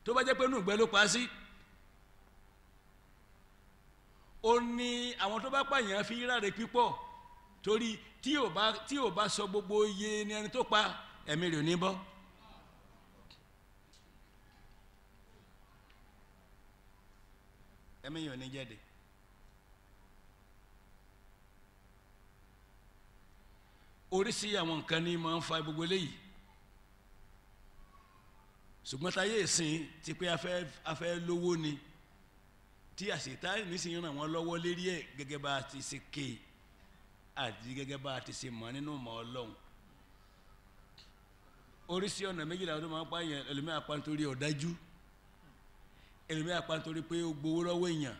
Tó bá jẹ́ pé inú ìgbẹ́ ló pa sí, ó ní àwọn tó bá pààyàn fi ráre pípọ̀, torí tí ò bá sọ gbogbo iye ní ẹni tó pa, ẹ̀mí rẹ̀ ò ní bọ́. Ẹ̀mí yìí ò ní jáde. Oríṣi àwọn nǹkan ní máa ń fa gbogbo eléyìí, ṣùgbọ́n táyé ìsìn ti pé a fẹ́ lówó ni, tí àṣetá nísìnyí ràn wọ́n lọ́wọ́ lérí ẹ̀ gẹ́gẹ́ bá a ti ṣe ké àti gẹ́gẹ́ bá a ti ṣe mọ̀ nínú mọ̀ Ọlọ́run. Oríṣi ọ̀nà méjìlá tó máa ń pààyàn. Ẹlòmíà pa nítorí ọ̀dájú, ẹlòmíà pa nítorí pé ó gbowó lọ́wọ́ èèyàn,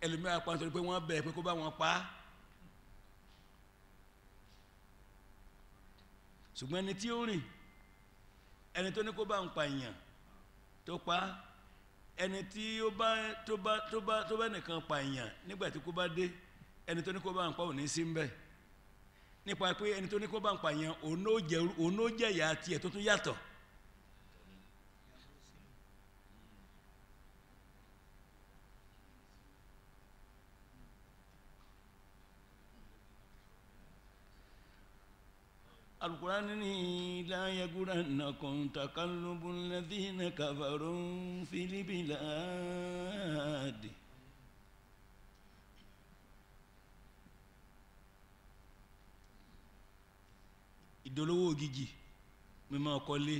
ẹlòmíà pa nítorí pé wọ́n bẹ̀ pé kó bá wọn pa á. Ṣùgbọ́n ẹni tí ó rìn, ẹni tó ní kó bá ń pa èèyàn tó pa, ẹni tí ó bá tó bá tó bá tó bá nìkan pa èèyàn nígbà tí kó bá dé, ẹni tó ní kó bá ń pa ò ní sí ń bẹ̀. Nípa pé ẹni tó ní kó bá ń pa èèyàn òun ó jẹ ìyà tiẹ̀ tó tún yàtọ̀. Al-Qur'an ni la yagurannakum taqallubul ladhina kafaru fil bilad. Ìdólówó ògìjì, mímọ́ ọkọlé,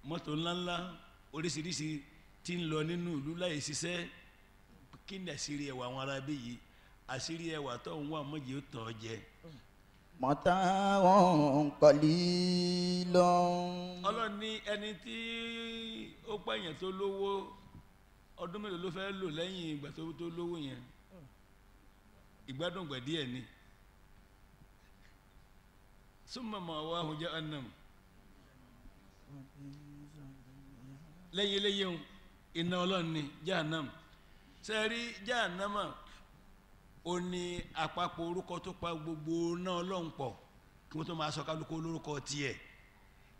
mọ́tò ńláńlá oríṣiríṣi tí ń lọ nínú ìlú láì ṣiṣẹ́. Kí ni àṣírí ẹwà àwọn arábí yìí? Àṣírí ẹwà tó ń wà mọ́jì ó tàn ọ́ jẹ. Mata'un qalilun. Ọlọ́run ní ẹni tí ó pààyàn tó lówó, ọdún mélòó ló fẹ́ lò lẹ́yìn ìgbà tó lówó yẹn? Ìgbádùn gbà díẹ̀ ni. Summa ma'wahu jahannam. Lẹ́yìn eléyìí iná Ọlọ́run ní jahannam. Sẹ́rí jahannama ó ní àpapọ̀ orúkọ tó pa gbogbo náà Ọlọ́run pọ̀ kí wọ́n tó máa sọ kálukú olórúkọ tiẹ̀.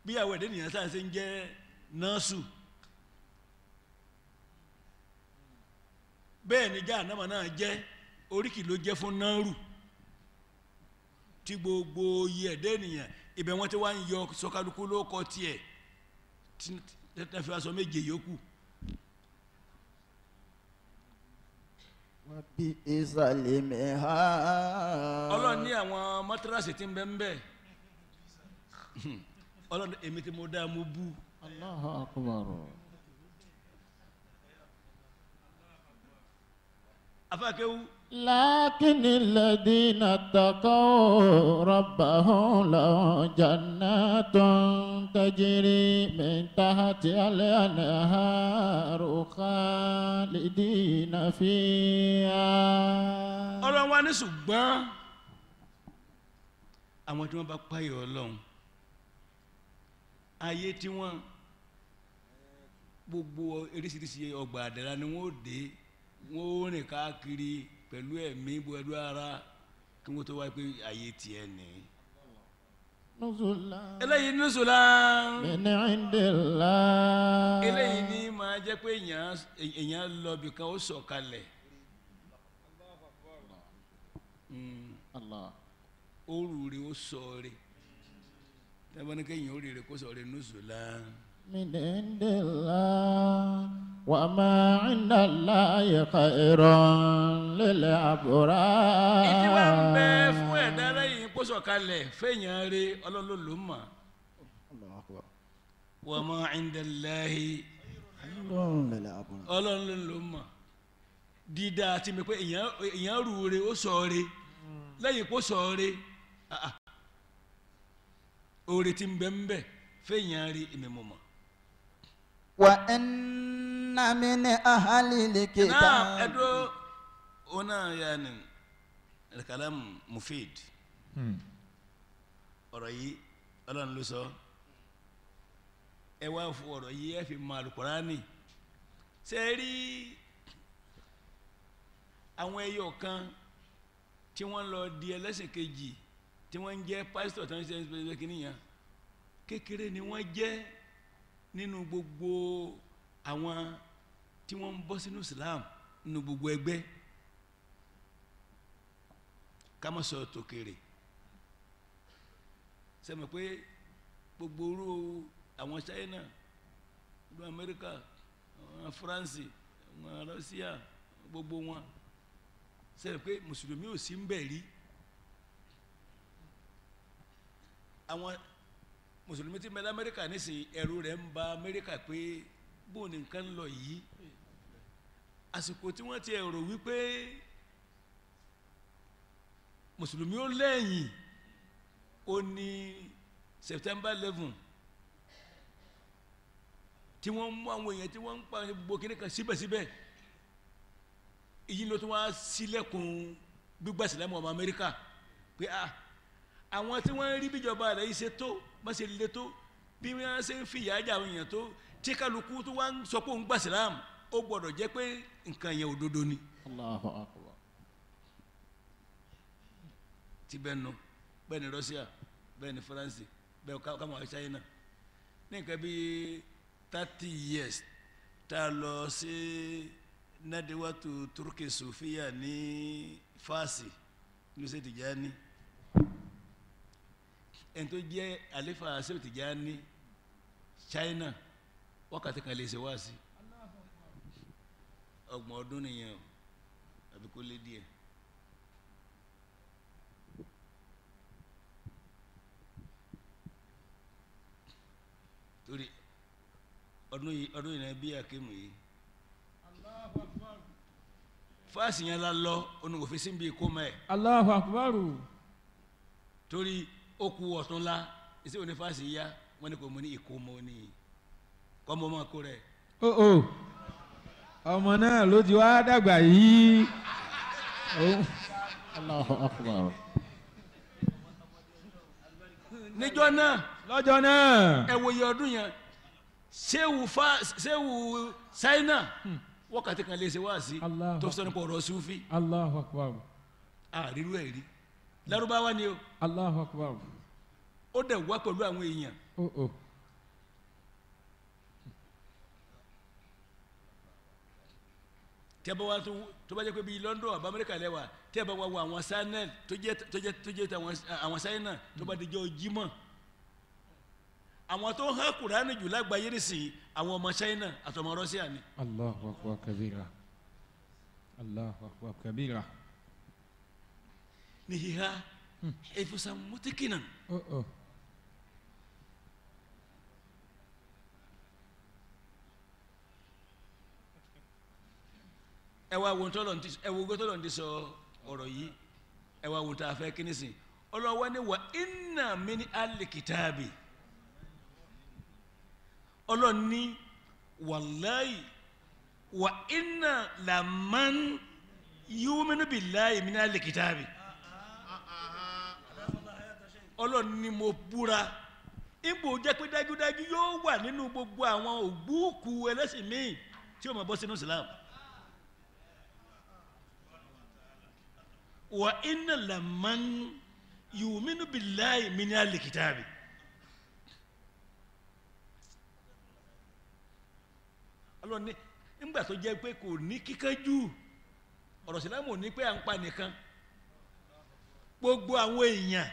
Bí àwọn ẹ̀dẹ́ nìyẹn sáà ṣe ń jẹ́ nọ́ọ̀sù, bẹ́ẹ̀ ni jahannama náà jẹ́ oríkì ló jẹ́ fún náírù tí gbogbo iye ẹ̀dẹ́ nìyẹn ibẹ̀ wọ́n ti wá ń yọ sọ kálukú lórúkọ tiẹ̀ tí wọ́n fi wá sọ méje yòókù. Bí ìsàlẹ̀ mẹ́ha. Ọlọ́run ní àwọn mọ́tírasì tí ń bẹ ń bẹ. Ọlọ́run èmi tí mo dá mo bú. Allahu akbar. Afákéwú. Lákìní ladina taqaw rabbahum lahum jannatun tajri min tahtihal anharu khalidina fiha. Ọlọ́run wa ní ṣùgbọ́n àwọn tí wọ́n bá páyọ̀ Ọlọ́run, ayé tí wọ́n gbogbo oríṣiríṣi ọgbà àdàrà ni wọ́n ó dé, wọ́n ó rìn káàkiri pẹ̀lú ẹ̀mí pẹ̀lú ara kí wọ́n tó wáyé pé ayé tiẹ̀ ní. Eléyìí nùsùlá. Min indillah. Eléyìí ní máa jẹ́ pé èèyàn lọ bìkan ó sọ̀kalẹ̀. Ó rù rí ó sọ rí. Tẹ́gbọ́n ní kéèyàn ó rí rí kó sọ rí nùsùlá. Min indillah. Wa ma inda Allahi khairun lil abrar. Ìdí wa ń bẹ fún ẹ̀dá lẹ́yìn kó sọ̀kalẹ̀ fẹ̀yàn rí Ọlọ́run ló mọ̀. Wa ma inda Allahi Ọlọ́run ló mọ̀. Dídá àti mi pé èèyàn rú re ó sọ re lẹ́yìn kó sọ re oore tí ń bẹ ń bẹ fẹ̀yàn rí èmi mọ̀ mọ̀. Wa inna min ahlil kitab. Naam, ẹ̀dọ́ ọ̀nà yaani al-kalam mufid. Ọ̀rọ̀ yìí Ọlọ́run ló sọ. Ẹ wá fún ọ̀rọ̀ yìí ẹ fi mọ Al-Qur'ani. Ṣé rí àwọn ẹyọ kan tí wọ́n lọ di ẹlẹ́sìn kejì tí wọ́n ń jẹ́ pásítọ̀ tí wọ́n ń ṣe ẹgbẹ́ kìnìyàn kékeré ni wọ́n jẹ́ nínú gbogbo Àwọn tí wọ́n ń bọ́ sínú Islam nínú gbogbo ẹgbẹ́ ká má sọ tòkèrè sẹ́mi pé gbogbo orú àwọn China ìlú Amẹ́ríkà àwọn France àwọn Russia gbogbo wọn sẹ́mi pé mùsùlùmí ò sí ń bẹ̀ rí àwọn mùsùlùmí tí mẹ́lẹ́ Amẹ́ríkà nísìnyí ẹ̀rù rẹ̀ ń ba Amẹ́ríkà pé bóun ní nǹkan ń lọ yìí àsìkò tí wọ́n ti ẹ̀rọ wípé mùsùlùmí ó lẹ́yìn ó ní September 11 tí wọ́n mú àwọn èèyàn tí wọ́n ń pa gbogbo kíní kan síbẹ̀síbẹ̀ èyí ló tún wá sílẹ̀kùn gbígbà sílámù ọmọ Amẹ́ríkà pé àwọn tí wọ́n ń rí bíjọba rẹ̀ yìí ṣe tó má ṣe le tó bí wọ́n ṣe ń fìyà jẹ àwọn èèyàn tó tí kálukú tó wá ń sọ pé òun gbà sílámù ó gbọ́dọ̀ jẹ́ pé nǹkan yẹn òdodo ni. Allahu akbar. Ti bẹ́ẹ̀ nu bẹ́ẹ̀ ni Russia bẹ́ẹ̀ ni France bẹ́ẹ̀ káwọn China ní nǹkan bíi 30 years tá a lọ sí Nadiwatu Turki Sofia ní Fásì ní Ṣé Tìjání ẹni tó jẹ́ àlefa Ṣé Tìjání China wákàtí kan lè ṣe wá sí ọgbọ̀n ọdún nìyẹn o àbí kó lé díẹ̀. Torí ọdún yìí náà bí akéwì yìí fáàsì yẹn la lọ onugòfin sí bí kó mẹ. Allahu Akbar. Torí ó ku ọ̀tún la ìṣe òní fáàsì yá wọn ni kò mú ní ìkómọ ní kọ́mọ máa kó rẹ̀. Ọmọ náà ló ti wá dàgbà yìí. Allahu Akbar. Níjọ́ náà. Lọ́jọ́ náà. Ẹ wo iye ọdún yẹn ṣéwù Ṣáínà wákàtí kan lè ṣe wá sí tó sọ nípa ọ̀rọ̀ Sufi. Allahu Akbar. Àrírú ẹ̀ rí Lárúbáwá ni o. Allahu Akbar. Ó dẹ̀ wá pẹ̀lú àwọn èèyàn. Tí a bá wá tó bá jẹ́ pé bíi London àbá Amẹ́ríkà lẹ́wà tí a bá wá wo àwọn sanel tó jẹ́ àwọn Ṣáínà tó bá dijọ́ Jímọ̀ àwọn tó ń hàn Kùránì jù lágbàáyé nísìnyí àwọn ọmọ Ṣáínà àtọmọ Rọ́ṣíà ni. Allahu akbar kabira Allahu akbar kabira. Ní híhá ìfúsàmùtìkìnà. Ẹ wá wo tọ́lọ̀ ti ẹ wo tọ́lọ̀ ti sọ ọ̀rọ̀ yìí ẹ wá wo tá a fẹ́ kí nísìn ọlọ́wọ́ ni wà inna min al-kitabi ọlọ́ni wàláyì wà inna laman yu'minu billahi min al-kitabi ọlọ́ni mo búra ipò jẹ́ pé dájúdájú yóò wà nínú gbogbo àwọn ògbúùkù ẹlẹ́sìn míì tí ó máa bọ́ sínú Islam. Wa inna laman yu'minu billahi min al-kitabi. Ọlọ́run ní nígbà tó jẹ́ pé kò ní kíkánjú ọ̀rọ̀ sílámù ní pé à ń pa nìkan gbogbo àwọn èèyàn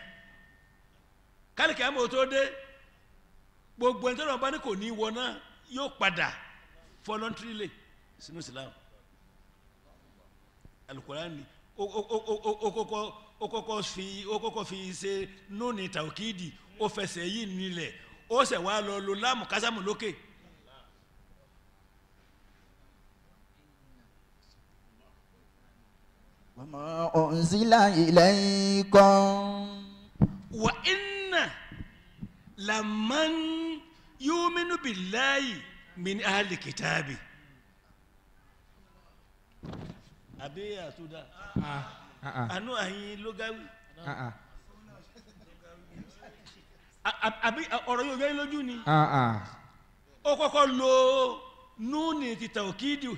kálíkì àmọ́ tó dé gbogbo ẹni tó lọ́n bá ní kò ní wọ náà yóò padà voluntarily sínú Islam. Al-Qur'ani ó kọ́kọ́ fi ṣe nóni tàwíkìdì ó fẹsẹ̀ yìí nílẹ̀ ó ṣẹ̀ wá lọ lo láàmù kásámù lókè. Wa unzila ilaykum. Wa inna laman yu'minu billahi min ahli kitabi. Àbí àtúndà àánú àyìn ló gáwí àbí ọ̀rọ̀ yóò gẹ́ lójú ni ó kọ́kọ́ lo núùnì ti tàwíkìdì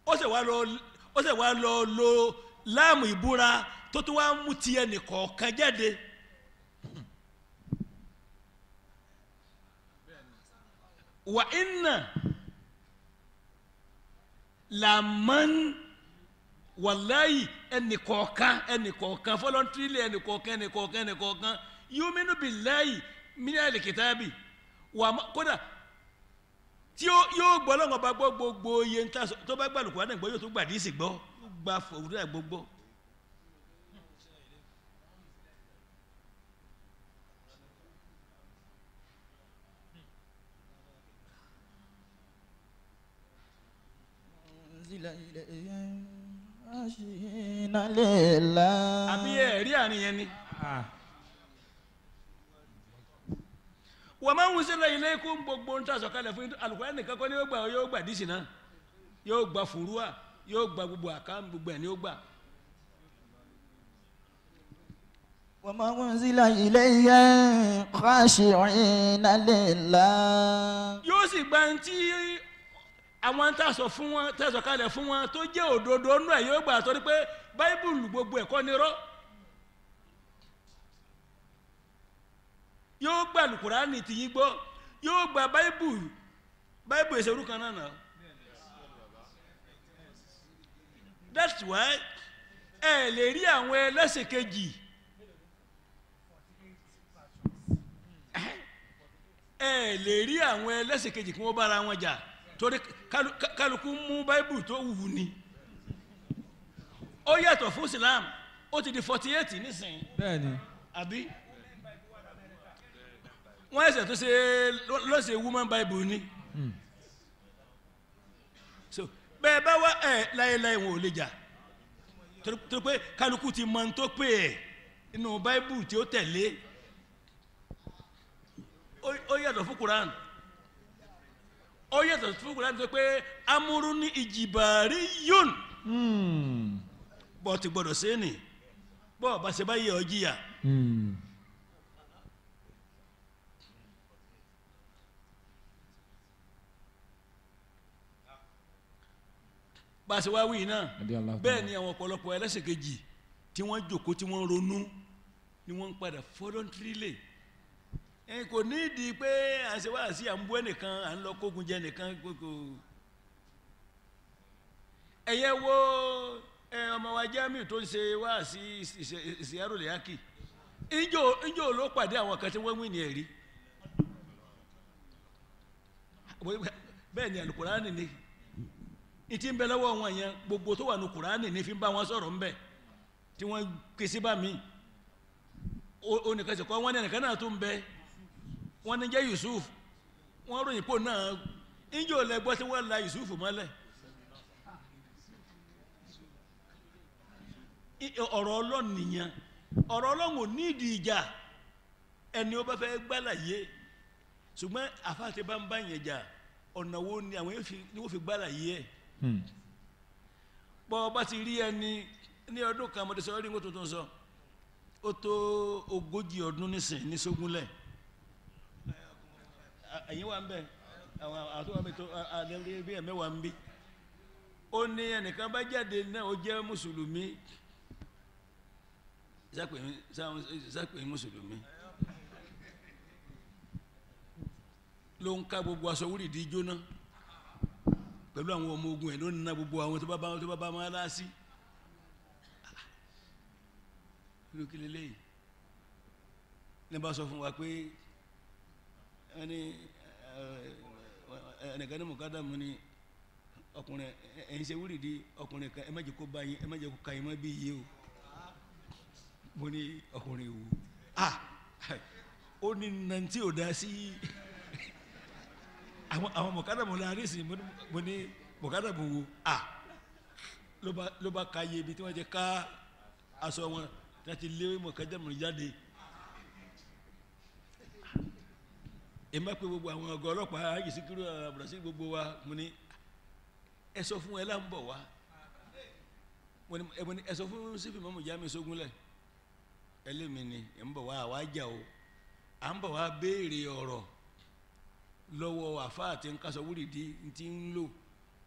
ó sì wá lọ lo láàmù ìbúra tó tún wá mú ti ẹnì kọ̀ọ̀kan jáde. Wà inna Làmán wàláyì ẹnìkọ̀ọ̀kan ẹnìkọ̀ọ̀kan fọlọ́ntìrìlì ẹnìkọ̀ọ̀kan ẹnìkọ̀ọ̀kan ẹnìkọ̀ọ̀kan yuminu billahi minal kitabi wà kódà tí yóò gbọ́ lọ́wọ́ bá gbọ́ gbogbo iye ń tà tó bá gbàlùkù wà náà gbọ́ yóò tó gbàdí sí gbọ́ gba fòwúrẹ́ gbogbo. Àbí ẹ̀rí àárín yẹn ni. Wọ́n máa ń wusílẹ̀ ilé ikú gbogbo ń tà sọ̀kalẹ̀ fún Al-Qur'an nìkan kọ́ ni yóò gbà yóò gbà dísì náà yóò gbà fùrúwà yóò gba gbogbo àkàm gbogbo ẹ̀ ni ó gbà. Wa ma unzila ilayya khashi'ina lillah. Yóò sì gba ní tí àwọn tàṣọ fún wọn tàṣọ kalẹ̀ fún wọn tó jẹ́ òdodo nínú ẹ̀ yóò gbà torí pé báíbùlù gbogbo ẹ̀kọ́ ni rọ́. Yóò gba Al-Kùránì tìyín gbọ́ yóò gba báíbùlù báíbùlù èsè orúkọ náà náà. That's why ẹ lè rí àwọn ẹlẹ́sìn kejì ẹ lè rí àwọn ẹlẹ́sìn kejì kí wọ́n bára wọn jà torí kálukú mú báíbù tó wù ní. Ó yàtọ̀ fún Islam ó ti di 48 nísìnyí. Bẹ́ẹ̀ni. Àbí wọ́n ẹsẹ̀ tó ṣe lọ́sẹ̀ woman bible ni. So bẹ́ẹ̀ bá wá ẹ̀ láéláé wọn ò lè jà torí pé kálukú ti mọ tó pé ẹ̀ inú báíbù tí ó tẹ̀lé. Ó yàtọ̀ fún Quran ó yàtọ̀ fún Quran tó pé amúrú ní ìjìbàrí yón bọ́ ti gbọ́dọ̀ sí ni bọ́ bá ṣe bá yẹ ọ jìyà. Bá a ṣe wá wí náà bẹ́ẹ̀ ni àwọn ọ̀pọ̀lọpọ̀ ẹlẹ́sìn kejì tí wọ́n jókòó tí wọ́n ronú ni wọ́n ń padà voluntarily. Ẹ kò ní ìdí pé à ń ṣe wá sí à ń bú ẹnìkan à ń lọ kógun jẹ nìkan kókò. Ẹ̀yẹ wo ọmọ wa Jamiu tó ń ṣe wá sí ìṣìyàrò lẹ́yàkì ìjọ ló pàdé àwọn kan tí wọ́n wí ní ẹ̀rí. Bẹ́ẹ̀ ni Àlùkùránì ni ìtì ń bẹ lọ́wọ́ wọn yẹn gbogbo tó wà ní Kùránì ní fi ń bá wọn sọ̀rọ̀ ń bẹ̀ tí wọ́n ké sí bá mi onìkan sọ̀kọ́ wọn ní ẹnìkan náà tó ń bẹ wọn ní jẹ́ Yusuf wọn ròyìn pò náà ìjọ lẹ gbọ́ tí wọ́n la Yusuf mọ́lẹ̀. Ọ̀rọ̀ Ọlọ́run nìyẹn ọ̀rọ̀ Ọlọ́run ò ní ìdí ìjà ẹni ó bá fẹ́ gbàlàyé ṣùgbọ́n àfáàtì bá ń bá yẹn jà ọ̀nà wo ni àwọn yóò fi gbàlàyé ẹ̀. Bọ́ ọ bá ti rí ẹni ní ọdún kan mo ti sọ rí nǹkan tuntun sọ ó tó 40 ọdún nísìn ní Sógúnlẹ̀ ẹ̀yin wà ń bẹ̀ àwọn àtúwà mi tó àlẹ́ bí ẹ̀mẹ́wàá ń bí. Ó ní ẹnìkan bá jáde náà ó jẹ́ mùsùlùmí sápè mùsùlùmí ló ń ká gbogbo aṣọ wúrìdì jóná pẹ̀lú àwọn ọmọ ogun ẹ̀ ló ń na gbogbo àwọn tó bá bá máa láásí. Lókè lélẹ́yìí ní bá sọ fún wa pé ẹni ẹnìkan ní mùkádàmù ni ọkùnrin ẹ̀yin ṣe wúrìdì ọkùnrin kan ẹ má jẹ́ kó bá yín ẹ má jẹ́ kó ka yín mọ́ bí yé o. Mo ní ọkùnrin wò ah ó ní nàntí ò dá sí àwọn mọ̀kádàmù la rí sí. Mo ní mọ̀kádàmù wo ah ló bá ka yé ibi tí wọ́n ti ká aṣọ wọn láti lé mọ̀kádàmù jáde. Èmi bá pe gbogbo àwọn ọ̀gá ọlọ́pàá ayé síkírù àbùrọ̀sí gbogbo wa mo ní ẹ sọ fún ẹ là ń bọ̀ wá. Mo ní ẹ sọ fún sífì mọ́mú Jamiu Sógúnlẹ̀ ẹlẹ́mi ni ẹ ń bọ̀ wá àwa jà o à ń bọ̀ wá béèrè ọ̀rọ̀ lọ́wọ́ àfáà tí ń kásọ̀ wúrìdì tí ń lò.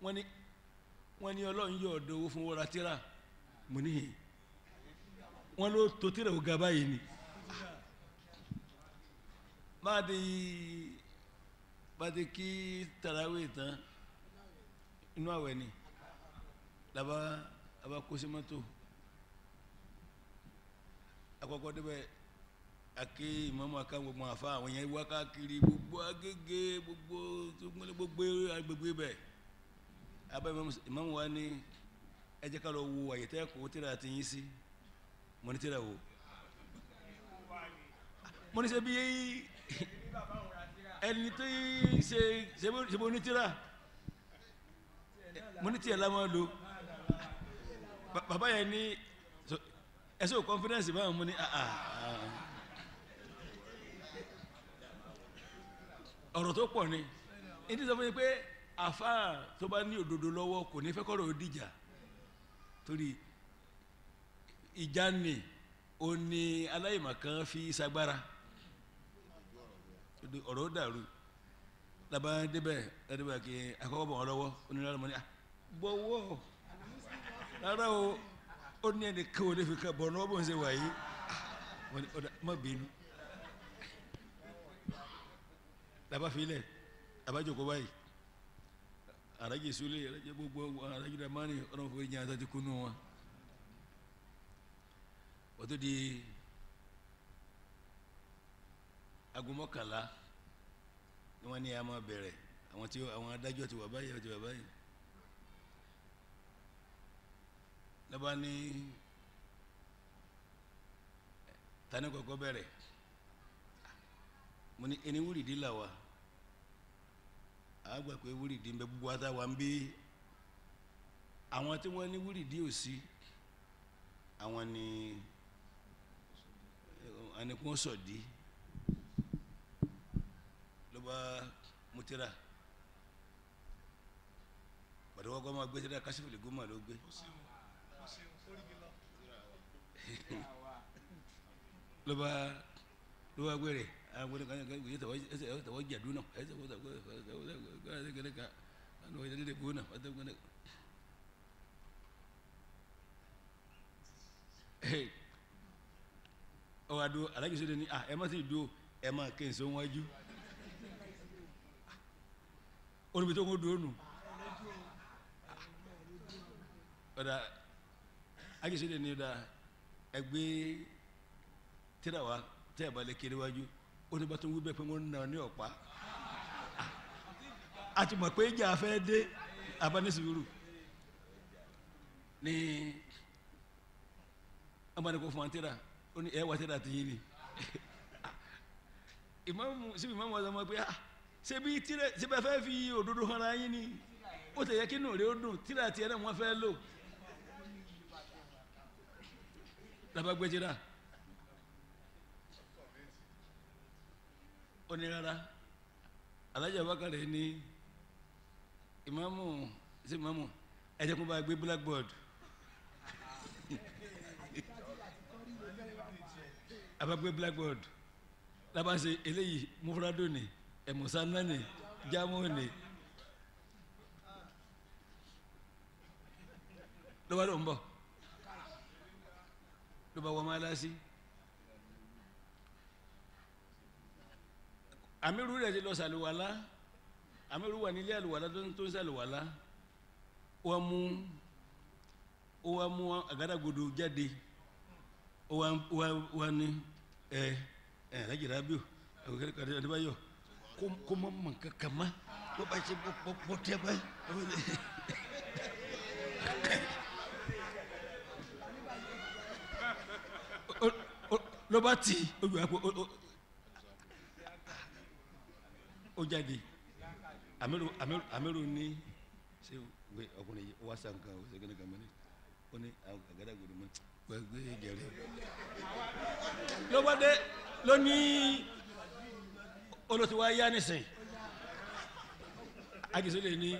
Wọ́n ní Ọlọ́run yóò ọ̀dọ̀ owó fún wọ́ra tíra. Mo ní wọ́n ló tó tíra ò ga báyìí ni. Bá ti kí tarawih tán inú àwẹ̀ ni Laba kó sí mọ́tò àkọ́kọ́ débẹ̀ ake ìmọ̀mù aká gbogbo àfa àwọn yẹn wá káàkiri gbogbo Agége gbogbo gbogbo agbègbè bẹ̀ abẹ́ ìmọ̀mù wa ní ẹ jẹ́ ká lọ wo àyè tẹ́ kó tíra ti yín sí. Mo ní tíra wo? Mo ní ṣe bí ẹni tó ṣe ṣe bó ní tíra, mo ní tiẹ̀ lámọ́ lo. Bàbá yẹn ní ẹsẹ o confidence báwọn. Mo ní ọ̀rọ̀ tó pọ̀ ni. Ní sọ fún mi pé àfáà tó bá ní òdodo lọ́wọ́ kò ní fẹ́ kọ́rọ̀ ó dìjà, torí ìjà ni ó ní aláìmọ̀kan fi sagbára, ọ̀rọ̀ ó dàrú. Laban débẹ̀ débẹ̀ kí akọ́kọ́ bọ̀ wọ́n lọ́wọ́ onírànlọ́mọ ní bọ́wọ́ rárá o, ó ní ẹni kí o lè fi ká bọ̀ náà bó ń ṣe wà yìí. Wọ́n ní ọ̀dà má bínú. Laba filẹ̀ laba jókòó báyìí, araje sule araje gbogbo araje damani ọ̀nà fún ìyá àti kunu wọn. Wọ́n tó di aago 11 ni wọ́n ní a máa bẹ̀rẹ̀. Àwọn tí àwọn adájọ́ ti wà báyìí ti wà báyìí. Laba ní tani kọ́kọ́ bẹ̀rẹ̀? Mo ní ẹni wúrìdí là wa, a gbà pé wúrìdí ń bẹ gbogbo ata wa ń bí. Àwọn tí wọ́n ní wúrìdí ò sí, àwọn ni àníkún sọ̀dí. Ló bá mú tírà pàtó wọ́n kọ́ máa gbé tírà kásífìlì gómà ló gbé. Ló bá gbére tawajjaduna ọwọ ado alájọ sọdọ ni ẹ má sì do ẹ má kí n sọ wájú olùbí tó ń do nù ọ̀dà alájọ sọdọ ni ọ̀dà ẹgbẹ́ tíra wa tẹ́ ẹ̀ bá lè kiri wájú. Ó ní bá tó ń wí bẹ́ẹ̀ pé wọ́n ń nà ní ọ̀pá. A ti mọ̀ pé ìjà fẹ́ dé abánisùúrù ní abánikó fún wa tíra. Ó ní ẹ wá tíra ti yín ni. Ìmáàmù síbi ìmáàmù wa sọ ma pé ṣebí tíra ṣebí ẹ fẹ́ fi òdodo hàn ara yín ni, ó tẹ̀ yẹ kí inú rẹ̀ ó dùn, tíra tiẹ̀ náà wọ́n fẹ́ lò. Lábàgbé tíra. Ó ní rárá, Alájà Bákàrẹ̀ ní ìmáàmù sí ìmáàmù ẹ jẹ́ kó bá gbé blackboard. A bá gbé blackboard lábá ṣe eléyìí mufrado ni ẹ̀mùsánná ni jámù ni. Ló bá ló ń bọ̀ ló bá wọ́n máa lásì. Amiru rẹ̀ ti lọ sàlùwàlá, amiru wà nílé àlùwàlá tó ń sàlùwàlá. Wọ́n mú àgádágodo jáde, wọ́n ní ẹ ẹ Alhaji Rabiu Adébáyọ̀ kó má mọ̀ kankan mọ́, bó bá ṣe bó tẹ́ báyìí. Ló bá tì í ó gbà pé ó jáde. Amiru ní ṣé gbé ọkùnrin yìí wá sàn kan ó ṣe kíni kan mọ́ ní ó ní àgádágodo mọ́ gbẹgbẹ jẹrẹ. Ló bá dé ló ní olóòtú wa yá nísìn. Àgìsí lè ní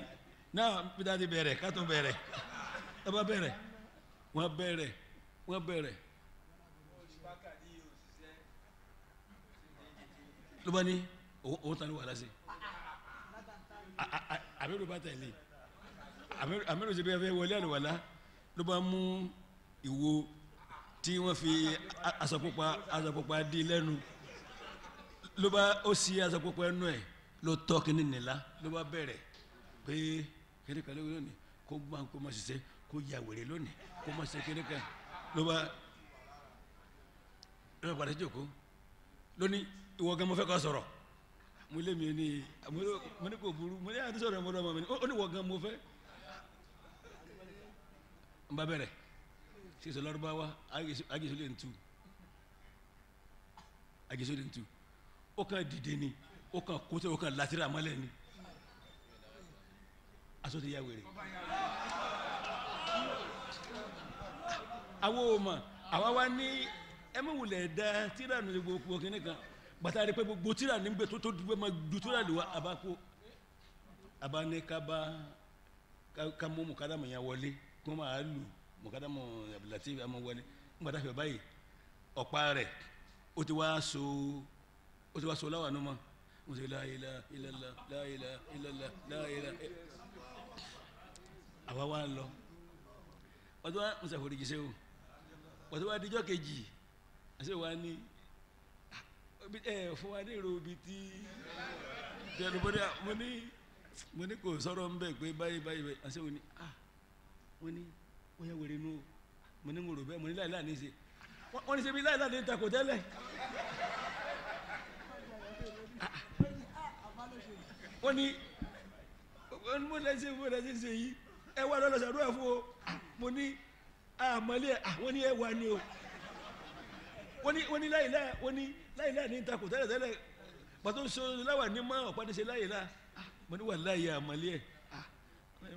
náà Peter ti bẹ̀rẹ̀ ká tó bẹ̀rẹ̀. Ẹ bá bẹ̀rẹ̀ wọ́n bẹ̀rẹ̀ wọ́n bẹ̀rẹ̀. Ló bá ní òun tán ní wàhálà sí. Àmírù bá tẹ̀lé, àmírù ṣe bí ẹ fẹ́ wọlé àlùwàlá. Ló bá mú ìwo tí wọ́n fi aṣọ pupa di lẹ́nu, ló bá ó sì aṣọ pupa ẹnu ẹ̀ ló tọ́ kínní nìlá. Ló bá bẹ̀rẹ̀ pé kíní kan lónìí kó gbọ́n kó má ṣiṣẹ́ Kó ya wèrè lónìí kó má ṣe kéde kan ló bá ló bá padà jókòó lónìí ìwọ gan mo fẹ́ kó sọ̀rọ̀ mo lé mi ní mo ní kò burú mo ní àti sọ̀rọ̀ mo lọ́mọ mi ní ó ní ìwọ gan mo fẹ́ n bá bẹ̀rẹ̀ sísọ Lárúbáwá agisu lè ń tu agisu lè ń tu ó kàn dìde ni ó kàn kó tẹ ó kàn látìrà mọ́lẹ̀ ni aṣọ ti ya wèrè. Àwọn ò mọ̀ àwa wá ní ẹ mọ̀ wulẹ̀ da tíra nù gbogbo kínní kan bàtà rẹ pé gbogbo tíra ní gbé tó tó dùgbẹ́ ma du tíra lè wa àbá kó àbá ní ká bá ká mú mùkádàmù yẹn wọlé kó máa lù mùkádàmù Abdulatif àmọ́ wọlé ńgbàdá fẹ́ báyìí ọ̀pá rẹ̀ ó ti wá so ó ti wá so láwà nù mọ́ mo sì la ilaha illallah la ilaha illallah la ilaha àwa wá lọ ọdún wa musa forí jíṣẹ́ o ọdún wa dijọ́ kejì àṣẹ wa ní ẹ fún wa ní èrò ibi tí tẹnubọdé mo ní kò sọ̀rọ̀ ń bẹ̀ pé báyìí báyìí báyìí àṣẹ wo ni ah mo ní ó yẹ wèrè nù o mo ní mo rò bẹ́ẹ̀ mo ní láì láì ní í ṣe wọ́n ní ṣe bí láì láì ní takò tẹ́lẹ̀ wọ́n ní mo lẹ́sẹ̀ mo lẹ́sẹ̀ ṣe yìí ẹ wá lọ́lọ́ ṣàdúrà fún o mo ní àmọ́lé àwọn ní ẹ wá ní o wọ́n ní láìláà wọ́n ní láìláà ní takò tẹ́lẹ̀ tẹ́lẹ̀ pàtó so láwà ní mọ́ ọ̀pá ní ṣe láìláà mo ní wà láyé àmọ́lé ẹ̀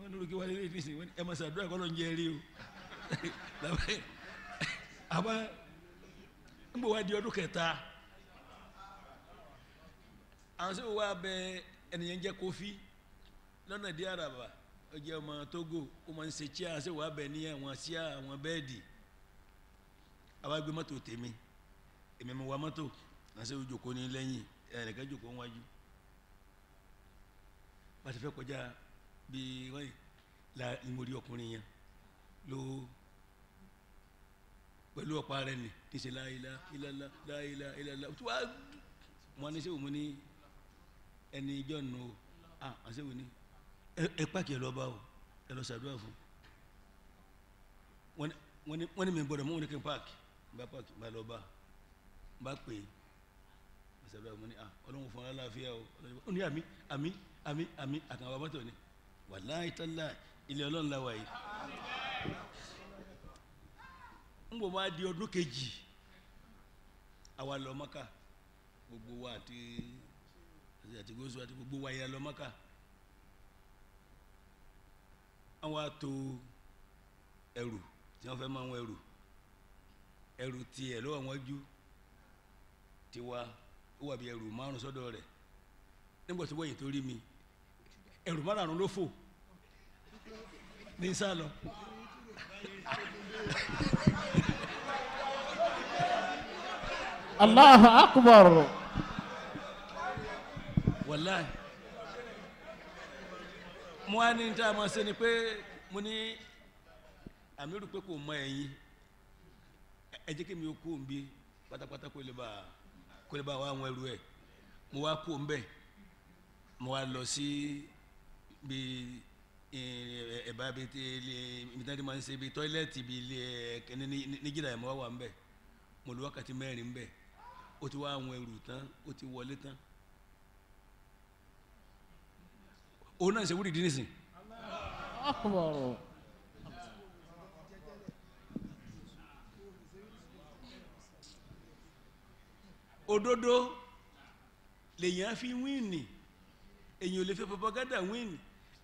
wọ́n ní olùkí wà lélẹ́yìn nísìnyí wọ́n ní ẹ máa ṣàdúrà kọ́ ló ń jẹ rí o àbá ń bọ̀ wá di ọdún kẹta àwọn sọ wá bẹ ẹnìyẹn jẹ́ Kofi lọ́nà dí àràbà ó jẹ́ ọmọ Togo ó máa ń ṣe chíà ṣé wàá bẹ̀ ní àwọn chíà àwọn bẹ́ẹ̀dì àwa gbé mọ́tò tèmi èmi mo wa mọ́tò àṣẹ òjòkó ní lẹ́yìn ẹnìkan jòkó wájú bá ti fẹ́ kọjá bí wọ́n yìí la mo rí ọkùnrin yẹn ló pẹ̀lú ọ̀pá rẹ̀ nì tí ṣe la ilaha illallah la ilaha illallah tó wá mo ní sẹ́wọ̀n mo ní ẹni ìjọ nù o ah àṣẹ wo ni ẹ pàkì ẹ lọ bá o ẹ lọ ṣàdúrà fún wọ́n ní mi gbọ́dọ̀ mú wọn ní kí n páàkì n bá páàkì n bá lọ bá n bá pè é ṣàdúrà mo ní ah ọlọ́run fún aláàfíà o ó ní àmì àmì àmì àmì àkànwá mọ́tò ni wàláhì tálá ilé ọlọ́run la wà yìí. N bò máa di ọdún kejì àwa lọ Mákà gbogbo wa àti àti gozu àti gbogbo wa yà lọ Mákà àwọn ato ẹrù tí wọ́n fẹ́ máa ń ẹrù ẹrù tiẹ̀ lọ́wọ́ wọn ju tiwa ó wà bí ẹrù márùn sọ́dọ̀ rẹ̀ nígbà tí wọ́n yìí tó rí mi ẹrù márùn ló fò ní sálọ. Allahu akbar. Wàláì mo wá ní tá a máa ṣe ni pé mo ní àmírù pé kò mọ ẹ̀yìn ẹ jẹ́ kí mi ó kú òun bí pátápátá kó lè bá wá àwọn ẹrù ẹ̀ mo wá kú òun bẹ́ẹ̀ mo wá lọ sí bí ẹ̀bá bí tí ilé ibi tí wọ́n ti máa ń ṣe bí tọ́ílẹ̀tì bí ilé ẹ̀kẹ́ni ní Jìdá mo wá wà ń bẹ̀ mo lò wákàtí mẹ́rin ń bẹ̀ ó ti wá àwọn ẹrù tán ó ti wọlé tán òun náà ṣe wúri dín nísìn. Akbar. Òdodo lèyàn fi wíìnì èyàn ò lè fi propaganda wíìnì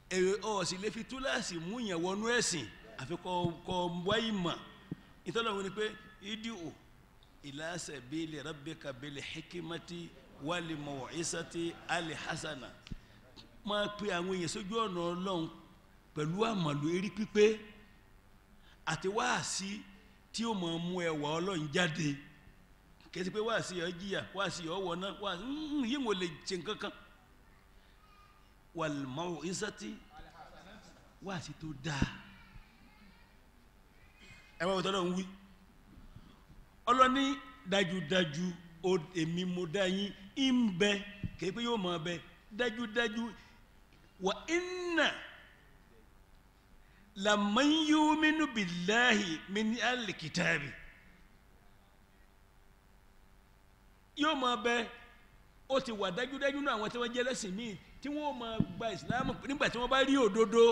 èrè ọ̀sì lè fi túláàsì mú yàn wọnú ẹ̀sìn àfi kọ́ wá ìmọ̀ ìtọ́lọ́wọ́n ni pé ìdí ò ila sabili rabbika bil hikmati wal mau'izati al hasana máa pe àwọn èèyàn sójú ọ̀nà ọlọ́run pẹ̀lú àmàlù erí pípé àti wáàsí tí ó máa mú ẹwà ọlọ́run jáde kì í ṣe pé wáàsí ọ̀ jìyà wáàsí ọ̀ wọ̀ná wáàsí yìí wọ́n lè ṣe nǹkan kan wal mau'izati wáàsí tó dáa ẹ wá wọ́n tọ́lọ́ ń wí ọlọ́ni dájúdájú èmi mo dá yín ń bẹ kì í pé yóò máa bẹ dájúdájú wà inna Lamman yuminu billahi min al-kitabi yóò máa bẹ ó ti wà dájúdájú náà àwọn tí wọ́n jẹ́ lẹ́sìn míì tí wọ́n máa gba ìsìlámù nígbà tí wọ́n bá rí òdodo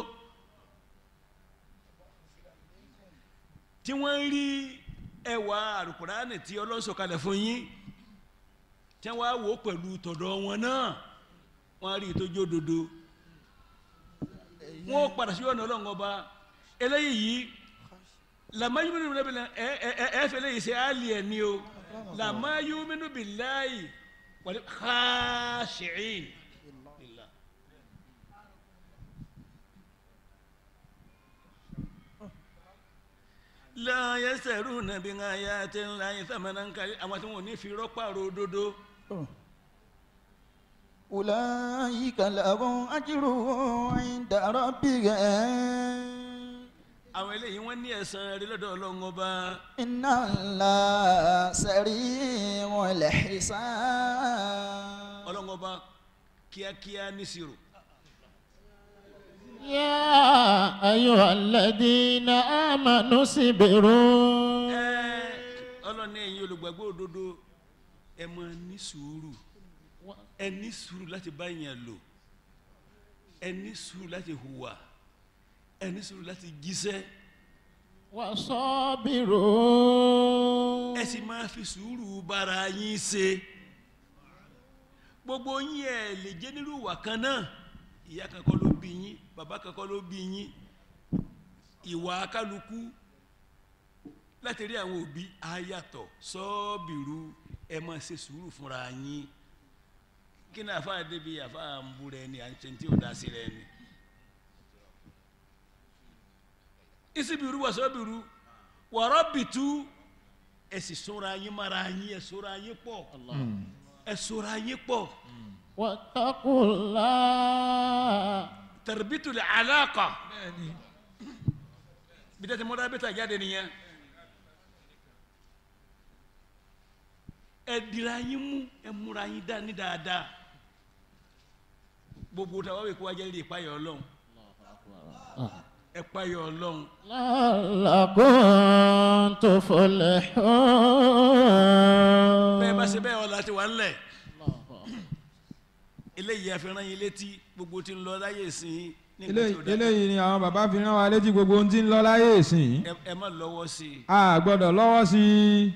tí wọ́n rí ẹwà àlùkùránì tí Ọlọ́run sọ̀kalẹ̀ fún yín tí wọ́n á wò ó pẹ̀lú tọ̀dọ̀ wọn náà wọ́n rí ìtọ́jú òdodo wọ́n padà sí ọ̀nà Ọlọ́run ọba eléyìí làmáyúmínú bíláì ẹ ẹ ẹ fẹlẹ́ yìí ṣe áàlì ẹ̀ ní o làmáyúmínú bíláì wàlẹ́ xaṣìín. La yasaruna bi ayatin lahi thamanan qalila àwọn tí wọn ò ní fi rọ́pà rododo. Ulaika lahum ajruhum inda rabbihim. Àwọn eléyìí wọ́n ní ẹ̀san rí lọ́dọ̀ Ọlọ́run ọba. Inna Allaha sari'ul hisab. Ọlọ́run ọba kíákíá níṣirò. يا أيها الذين آمنوا اصبروا. Ọlọ́run ní ẹ̀yin olùgbàgbọ́ òdodo ẹ máa ní sùúrù, ẹ ní sùúrù láti bá yẹn lò, ẹ ní sùúrù láti hùwà, ẹ ní sùúrù láti jíṣẹ́. وصابروا. Ẹ sì máa fi sùúrù bára yín ṣe. Gbogbo yín ẹ lè jẹ́ nírú ìwà kan náà. Ìyá kan kọ́ ló bí yín, bàbá kan kọ́ ló bí yín. Ìwà kálukú láti rí àwọn òbí á yàtọ̀. Sọ́ọ̀bìrú ẹ máa ṣe sùúrù fúnra yín. Kí ni àfa débi àfa ń bú rẹ ni à ń ṣe tí ò dá sí rẹ ni. Ìsibìrú wà sọ́ọ̀bìrú wọ̀rọ̀ bìtú ẹ sì sọ́ra yín mara yín, ẹ sọ́ra yín pọ̀, ẹ sọ́ra yín pọ̀. واتقوا الله. تربية العلاقة بداية مرابطة jáde nìyẹn. Ẹ dira yín mú, ẹ múra yín dání dáadáa. Gbogbo tàwa wí kó wájẹ́ lè payọ̀ Ọlọ́run, ẹ payọ̀ Ọlọ́run. لعلكم تفلحون. Bẹ́ẹ̀ bá ṣe bẹ́ẹ̀ ọ̀la ti wà ńlẹ̀. Eléyìí àfihàn yín létí gbogbo tí ń lọ láyé ìsìn. Eléyìí ni àwọn bàbá fi rán wa létí gbogbo ohun tí ń lọ láyé ìsìn. Ẹ má lọ́wọ́ sí i. A gbọ́dọ̀ lọ́wọ́ sí i.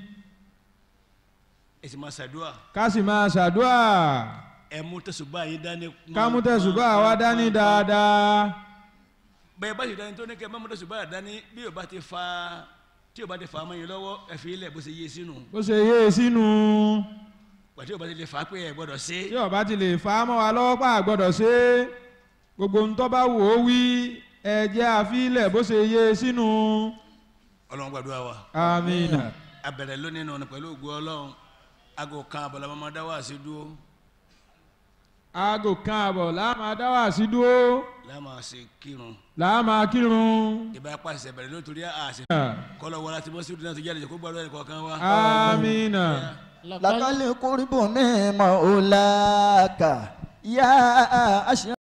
Ẹ sì máa ṣàdúà. Ká sì máa ṣàdúà. Ẹ mú tẹ̀sùbá yín dání. Ká mú tẹ̀sùbá wa dání dáadáa. Bẹ́ẹ̀ bá ṣe dání tó ní kẹ́ ẹ má mú tẹ̀sùbá dání bí yóò bá ti fa tí yóò bá ti fa mọ́ yín lọ́wọ́ ẹ fi ilẹ̀ bó ṣe yé sínú. Bó ṣe yé sínú. Pàtí yóò bá ti lè fà á pé ẹ gbọ́dọ̀ ṣe. Tí yóò bá ti lè fà á mọ́ wa lọ́wọ́ pa àgbọ́dọ̀ ṣe. Gbogbo ń tó bá wù ó wí ẹ jẹ́ àfilẹ̀ bó ṣe yé sínú. Ọlọ́run gbàdúrà wa. Àmín. A bẹ̀rẹ̀ lónìí nù pẹ̀lú ògo Ọlọ́run. Aago kan àbọ̀ la máa dá wá sí dúró. Aago kan àbọ̀ la máa dá wá sí dúró. La máa ṣe kírun. La máa kírun. Ìbá pàṣẹ bẹ̀rẹ̀ lórí àṣẹ. Kọ́lọ̀ wọlé àti mọ́sídùú náà tó jáde kó gbàdúrà ẹnì kọ̀ọ̀kan wa. Àmín. لقد قرب من مولاك يا أشرف.